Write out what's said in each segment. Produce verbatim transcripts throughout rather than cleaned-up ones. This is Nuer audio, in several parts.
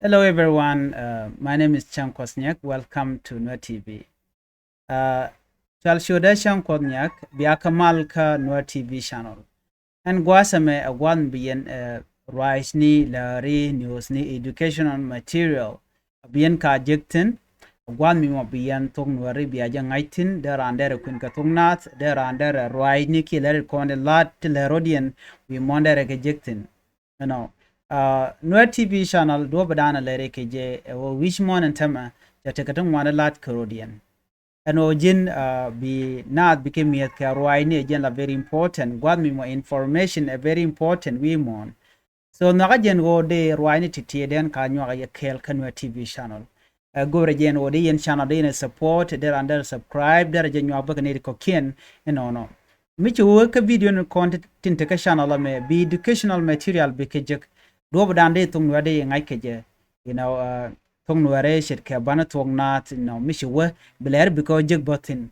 Hello everyone, uh, my name is Chang Kwasniak. Welcome to Nuer T V. Uh, cual ciötdä Chang Kwasniak, bia kä mal kä Nuer T V channel. Ɛn gua̱a̱th ɛmɛ ɛ gua̱a̱th mi bi yɛn, uh, ruacni, lääri, newsni, educational material bi yɛn ka jek thi̱n. Ɛ gua̱a̱th mi mɔ bi yɛn thok Nuääri bia jɛ ŋa̱c thi̱n, dee raan derɛ kui̱n kɛ thok naath, dee raan derɛ ruacni kiɛ lääri kɔn di la̱t ti lɛ rɔ̱diɛn wi̱i̱ muɔ̱ɔ̱n derɛ kɛ jek thi̱n. You know, uh, Nuer T V channel duɔ̱ɔ̱p dan a lɛri kɛ jɛ ɛ wä wi̱c muɔ̱ɔ̱n ɛn tämɛ, cɛ tekɛ ti ŋuan lat kɛ rɔ̱diɛn. Ɛn ɣöö ji̱n, uh, bi naath bikɛ mi̱eth kɛ ruacni ɛ jɛn la very important. Gua̱th mi mɔ information ɛ very important wi̱i̱ muɔ̱ɔ̱n. So nhɔakä jɛn ɣöö dee ruacni ti̱ti̱ dee ɛn ka nyuak ɛ yɛ kɛɛl kä Nuer T V channel. Ɛ go̱o̱rɛ jɛn ɣöö dee yɛn channel dee yɛn ɛ support, dee raan derɛ subscribe, derɛ jɛ nyuak bäkɛ nɛy ti kɔ̱kiɛn inɔnɔ. Mi ci wee kä video ni kɔn tin te kä channel ɛmɛ, bi educational material bikɛ jek. Duɔ̱ɔ̱p dan dee thok Nuäär dee yɛ ŋa̱c kɛ jɛ. You know, uh, thok Nuäärɛ ce̱tkɛ banɛ thok naath, you know, mi ci wee bi lɛr bikɛ jek bä thi̱n.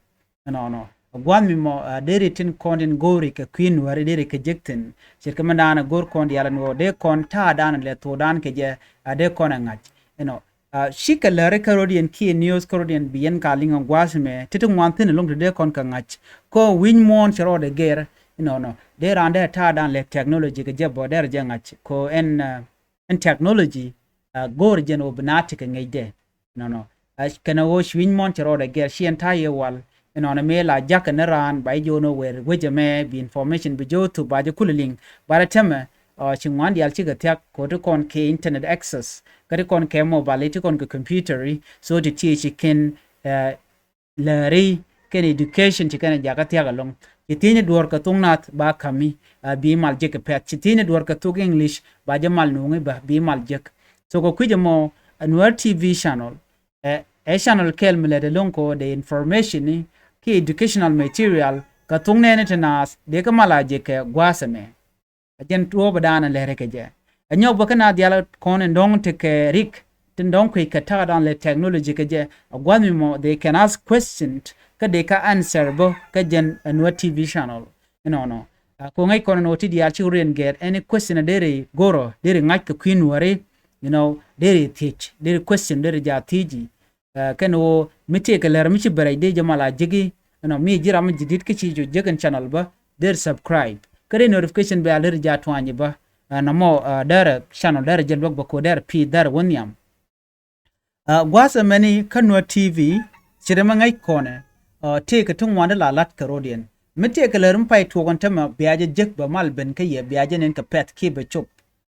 Inɔnɔ. Gua̱th mi mɔ, uh, deri tin kɔn tin go̱o̱ri kɛ kui̱ Nuääri deri kɛ jek thi̱n. Ce̱tkɛ mi dan go̱o̱r kɔn diaal ɛn ɣöö dee kɔn ta̱a̱ dan lɛ thok dan kɛ jɛ, uh, dee kɔn ɛ ŋa̱c. You know, uh, cikɛ lääri kä rɔ̱diɛn kiɛ news kä rɔ̱diɛn bi yɛn ka liŋ ɛ gua̱a̱th mɛ ti ti ŋuan thi̱n ɛlɔ̱ŋ ti dee kɔn kɛ ŋa̱c. Kɔ wi̱ny muɔ̱ɔ̱n cɛ rɔɔdɛ gɛr. Inɔnɔ. Dee raan dee ta̱a̱ dan lɛ technology kɛ jɛ bä derɛ jɛ ŋa̱c. Kɔ ɛn, uh, ɛn technology, uh, go̱o̱r jɛn ɣöö bi naath tekɛ ŋäcdɛ. Inɔnɔ. Uh, kɛnɛ ɣöö ci wi̱ny muɔ̱ɔ̱n cɛ rɔɔdɛ gɛr ci ɛn ta̱a̱ yɛ wal. Inɔnɔ mëë la jakä ni raan ba ji̱ jo̱o̱n ɣöö wɛr wecɛ mɛ bi information bi jɛ wä thuk ba jɛ kulɛ liŋ. Ba rɛ tämɛ, uh, ci ŋuan diaal cikɛ thia̱k kɛ ɣöö ti kɔn kɛ internet access. Kä ti kɔn kɛ mobile, ti kɔn kɛ computer. So ti ti ci kɛn, uh, lääri kɛn education ci kɛn jakä thia̱k ɛlɔ̱ŋ. Ci thi̱n ni duɔ̱ɔ̱r kɛ thok naath ba ka̱mi, uh, bi mal jek kɛ pɛ̈th. Ci thi̱n ni duɔ̱ɔ̱r kɛ thok English ba jɛ mal nuŋi ba bi mal jek. So kɛ kui̱c ɛmɔ, uh, Nuer T V channel, uh, ɛ channel kɛl mi lät ɛlɔ̱ŋ kɛ ɣöö dee information ni kiɛ educational material kɛ thok nɛɛni ti naath dee kɛ mal a jek kɛ gua̱a̱th ɛmɛ. A jɛn duɔ̱ɔ̱p dan a lɛri kɛ jɛ. A nyɔk bä kä naath diaal kɔn in dɔ̱ŋ tekɛ rik tin dɔ̱ŋ kui̱ kɛ ta̱a̱ dan lɛ technology kɛ jɛ. A gua̱th mi mɔ they can ask questions kä dee kä answer bä kä jɛn a Nuer T V channel. Inɔnɔ. A ko ŋäc kɔn in ɣöö ti diaal ci rɔ̱diɛn gɛr any question a deri go̱rɔ deri ŋa̱c kɛ kui̱ Nuääri. You know, deri thiec, deri question deri jaa thieci. Uh, kɛn ɣöö mi tëëkɛ lär mi ci bɛ rɛc dee jɛ mal a ji̱ki. Ɛnɔ mi ji̱ ram mi ji̱ di̱t kä ci cu jek ɛn channel bä, deri subscribe. Kä dee notification bell deri jaa tuany bä. Uh, nɔmɔ, uh, derɛ channel derɛ jɛ luäk bä ko derɛ pi̱i̱th derɛ wä nhiam. Uh, gua̱a̱th ɛmɛni kä Nuer T V, ci rɛ mɛ ŋäc kɔnɛ, uh, tëëkɛ ti ŋuan di la la̱t kɛ rɔ̱diɛn. Mi tëëkɛ lär mi pay tuɔɔk ɛn tämɛ bia jɛ jek bɛ mal ben kä yɛ bia jɛ nen kɛ pɛ̈th kiɛ bɛ cop.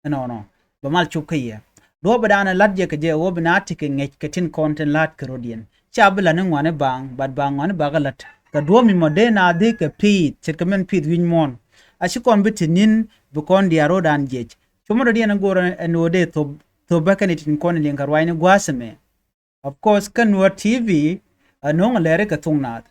Ɛnɔnɔ. Bɛ mal cop kä yɛ. Duɔ̱ɔ̱p bɛ da̱a̱n ɛ la̱t jɛ kɛ jɛ ɣöö bi naath tekɛ ŋäc kɛ tin kɔn tin la̱t kɛ rɔ̱diɛn. Ca bi la̱t ni ŋuani baaŋ, but baaŋ ŋuani bakɛ la̱t. Kɛ duɔ̱ɔ̱p mi mɔ dee naath dee kɛ pi̱i̱th, ce̱tkɛ min pi̱i̱th wi̱ny muɔ̱ɔ̱n. A ci kɔn bi te ni̱n bi kɔn diaal rɔ̱dan jiɛc. Cumä dɔ̱diɛn ɛ go̱o̱r ɛn ɣöö dee thop, thop bä kɛn i̱ tin kɔn i̱ liŋ kɛ ruacni gua̱a̱th ɛmɛ. Of course, kä Nuer T V, a no̱o̱ŋ a lɛri kɛ thok naath.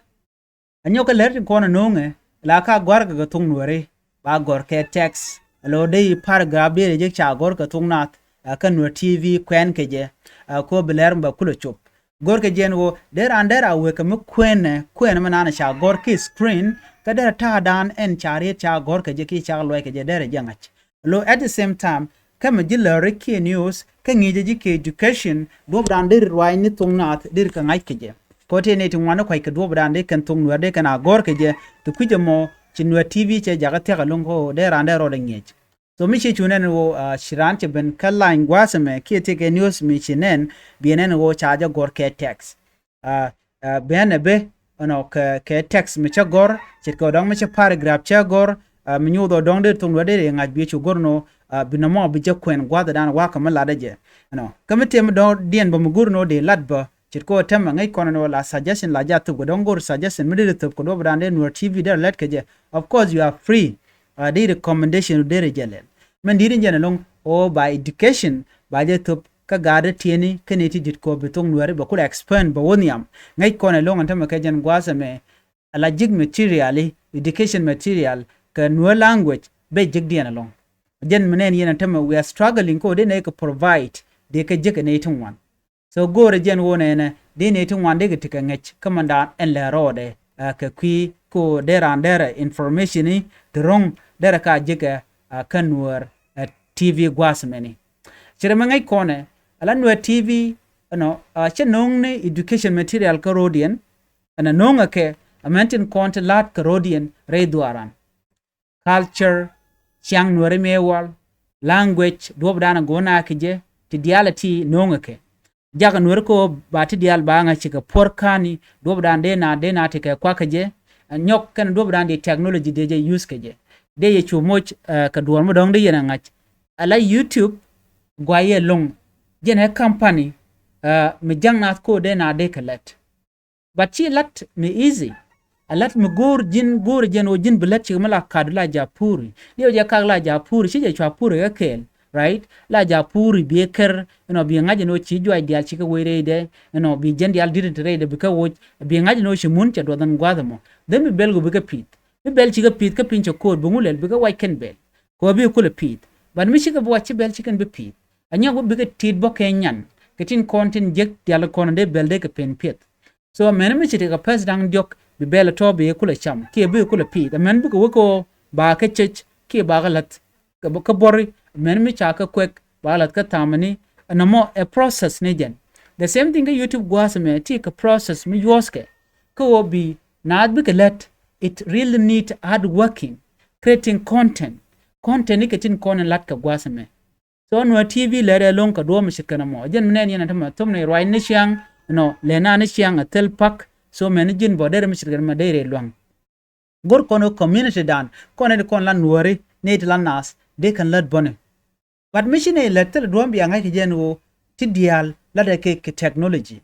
A nyɔk kɛ lɛr tin kɔn a no̱o̱ŋɛ, la ka gɔ̱a̱rkɛ kɛ thok Nuääri, ba gɔ̱r kɛ text. A lo̱ dee i̱ paragraph dee rɛ jek ca gɔ̱r kɛ thok naath, a kä Nuer T V kuɛn kɛ jɛ, a ko bi lɛr mi ba kulɛ cop. Gɔ̱r kɛ jɛ ɛn ɣöö, dee raan dee ra wek kɛ mi kuɛnɛ, kuɛnɛ mi naan ca gɔ̱r ki screen, kä dee rɛ ta̱a̱ daan ɛn ca riet ca gɔ̱r kɛ jɛ ki ca luɔc kɛ jɛ dee rɛ jɛ ŋa̱c. Lo at the same time, kä mi ji̱ lääri kiɛ news, kä ŋi̱i̱cɛ ji̱ kiɛ education, duɔ̱ɔ̱p dan deri ruacni thok naath, deri kɛ ŋa̱c kɛ jɛ. Kɔ tëë nɛy ti ŋuan ni kuac kɛ duɔ̱ɔ̱p dan dee kɛn thok Nuäär dee kɛn a gɔ̱r kɛ jɛ, ti kui̱c ɛmɔ, ci Nuer T V cɛ jakä thia̱k ɛlɔ̱ŋ kä ɣöö dee raan dee rɔɔdɛ ŋi̱eec. So mi ci cu nɛn ɣöö, uh, ci raan cɛ ben kä lany gua̱a̱th ɛmɛ, kiɛ tekɛ news mi ci nɛn, biɛ nɛn ɣöö ca jɛ gɔ̱r kɛ text. Ah, ah, ben ɛ ben, ɛnɔ, kɛ, kɛ text mi cä gɔ̱r, ce̱tkɛ ɔ dɔ̱ŋ mi cä paragraph cä gɔ̱r, ah, mi nyuuth ɔ dɔ̱ŋ dee thok Nuäär dee ri ŋa̱c bi cu go̱r nɔ, ah, bi nɔmɔ bi jɛ kuɛn gua̱a̱th dan wakä mi latdä jɛ. Ɛnɔ, kä mi tëë mi dɔ̱ŋ diɛn bä mi go̱r nɔ dee lat bä, ce̱tkɛ ɔ tɛmɛ ŋäc kɔn nɔ la suggestion la jɛ thop kɛ dɔ̱ŋ go̱r suggestion mi dee ri thop kɛ duɔ̱ɔ̱p dan dee Nuer T V dee ri lɛt kɛ jɛ. Of course, you are free. Ah, dee recommendation dee ri jɛ lɛl. Min di̱t in jɛn ɛlɔ̱ŋ, ɔ ba education, ba jɛ thop, kä gaat rɛ tiɛni kɛn iti dit kɔ bi thok Nuääri bɛ kulɛ expand bɛ wä nhiam. Ŋäc kɔn ɛlɔ̱ŋ ɛn tämɛ kɛ jɛn gua̱a̱th ɛmɛ, a la jik material i̱, education material kɛ Nuer language bɛ jik diɛn ɛlɔ̱ŋ. Jɛn mi nɛn yɛn ɛn tämɛ we are struggling kɔ dee nɛ kɛ provide dee kɛ jik ɛn iti ŋuan. So go̱o̱rɛ jɛn wä nɛnɛ dee nɛ ti ŋuan dee kɛ ti kɛ ŋäc kä mɛn daan ɛn lɛ rɔɔdɛ, ah, kɛ kui̱ ko dee raan derɛ information i̱ ti ro̱ŋ derɛ ka jikɛ, ah, kä Nuäär, ah, T V gua̱a̱th mɛni. Ci rɛ mɛ ŋäc kɔnɛ, Ala Nuer T V, you know, a cɛ no̱o̱ŋ ni education material kä ro̱diɛn. Ɛn a no̱o̱ŋɛ kɛ a mɛn tin kɔn ti la̱t kä ro̱diɛn rɛy dhuaran. Culture, ciaŋ Nuɛri mëë wal, language, duɔ̱p dan a go̱o̱n a kɛ jɛ, ti diaal a ti no̱o̱ŋɛ kɛ. Jakä Nuɛri kɛ ɣöö ba ti diaal ba ŋa̱c cikɛ puɔ̱r ka̱ni, duɔ̱p dan dee na, dee na ti kɛ kuak kɛ jɛ, ɛ nyɔk kɛn duɔ̱p dan di technology dee jɛ use kɛ jɛ. Dee yɛ cu moc, eh, kɛ duɔ̱ɔ̱r mi dɔ̱ŋ dee yɛn a ŋa̱c. Ala YouTube, guayɛ lo̱ŋ, jɛn ɛ company, eh, mi ja̱ŋ naath ko̱o̱t dee na dee kɛ lɛt. But ci lat mi easy. A lat mi go̱o̱r ji̱n, go̱o̱r ji̱n ɣöö ji̱n bi lät cikɛ mi la kat la japuri. Diɛw jɛ kak la japuri, ci jɛ cua puri kä kɛɛl, right? La japuri bi ker, you know, bi ŋa̱c ɛn ɣöö ci juac diaal cikɛ wec rɛydɛ, you know, bi jiɛn diaal di̱t ti rɛydɛ bi kä woc, bi ŋa̱c ɛn ɣöö ci mun cɛ duɔth ɛn gua̱a̱th ɛmɔ. Then bi bɛl ɣöö bi kä pi̱th. Mi bɛl cikɛ pi̱th kä piny cɛ ko̱o̱t bi ŋu lɛl bi kä wac kɛn bɛl. Kɛ ɣöö bi kulɛ pi̱th. But mi cikɛ bi wac ci bɛl ci kɛn bi pi̱th. A nyɔk bi bi kɛ tit bä kɛ nyan. Kɛ tin kɔn tin jek diaal kɔn dee bɛl dee kɛ pen piɛth. So mɛn mi ci ti kɛ pɛs da̱ŋ diɔ̱k bi bɛl tɔ̱ bi kulɛ cam kiɛ bi kulɛ pi̱i̱th. Mɛn bikɛ wek kɛ ɣöö ba kɛ cec kiɛ ba kɛ la̱th kɛ bä-, kä bɔri mɛn mi ca kɛ kuɛk ba kɛ la̱th kä thamäni. Ɛn ɛmɔ ɛ process ni jɛn. The same thing kä YouTube gua̱a̱th ɛmɛ ti kɛ process mi yuɔ̱ɔ̱thkɛ. Kä ɣöö bi naath bikɛ lät, it really need hard working, creating content. Content ni kɛ tin kɔn in la̱t kɛ gua̱a̱th ɛmɛ. So Nuer T V lɛr ɛ lo̱ŋ kɛ duɔ̱ɔ̱m mi ce̱tkɛn ɛmɔ. Jɛn mi nɛn yɛn ɛ tämɛ thom ni ruac ni ciaŋ, you know, lɛ na ni ciaŋ ɛ thil pak. So mɛn ni ji̱n bɔ derɛ mi ce̱tkɛn ɛmɔ derɛ lua̱ŋ. Go̱r kɔn ɛ community dan kɔn ɛ di kɔn la Nuɛri ni ti la naath dee kɛn lät bäni. But mi ci nɛy lät thil duɔ̱ɔ̱m bia ŋa̱c kɛ jɛn ɣöö ti diaal lat ɛ kɛ, kɛ technology.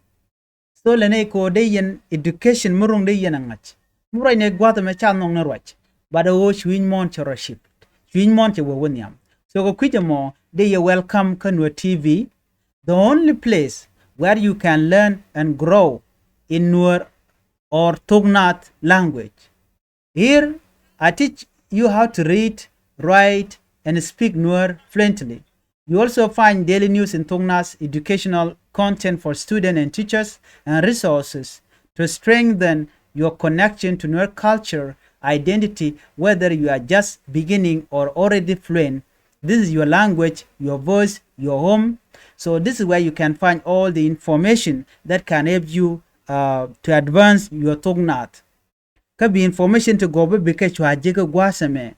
So lɛ nɛy kɛ ɣöö dee yɛn education mi ruŋ dee yɛn a ŋa̱c. Mi ruac nɛy gua̱th ɛmɛ ca nhɔk ni ruac. But ɛ ɣöö cui̱ny muɔ̱ɔ̱n cɛ rɔ cip. Cui̱ny muɔ̱ɔ̱n cɛ wee wä nhiam. So kɛ kui̱c ɛmɔ dee yɛ welcome kä Nuer T V, the only place where you can learn and grow in Nuer or Thok Naath language. Here, I teach you how to read, write, and speak Nuer fluently. You also find daily news in Thok Naath, educational content for students and teachers, and resources to strengthen your connection to Nuer culture, identity, whether you are just beginning or already fluent. This is your language, your voice, your home. So this is where you can find all the information that can help you, uh, to advance your Thok Naath. Kä bi information ti gɔw bä bi kɛ cua ji̱ kä gua̱a̱th ɛmɛ.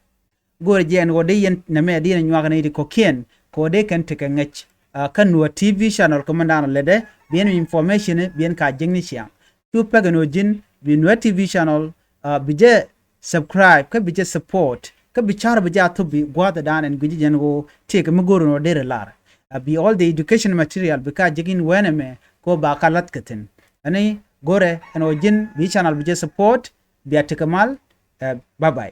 Go̱o̱rɛ jɛ ɛn ɣöö dee yɛn nɛmɛ dee yɛn nyuak ni ti kɔ̱kiɛn kɛ ɣöö dee kɛn tekɛ ŋäc. Ah, kä Nuer T V channel kɛ mɛn da̱a̱n ɔ lätdɛ bi ɛn information bi ɛn ka jiäkni ciaŋ. Cu pek ɛn ɣöö ji̱n bi Nuer T V channel, ah, bi jɛ subscribe kä bi jɛ support kä bi ca̱r bi jɛ a thop bi gua̱a̱th ɛ da̱a̱n ɛn gui̱ci jɛn ɣöö tëëkɛ mi go̱o̱rɛ ɛn ɣöö dee rɛ lar. Ah, bi all the education material bi ka jiäk in wɛn ɛmɛ kɛ ɣöö ba ka lath kɛ thi̱n. Ɛn i̱ go̱o̱rɛ ɛn ɣöö ji̱n bi channel bi jɛ support. Bia tekɛ mal. Eh, bye bye.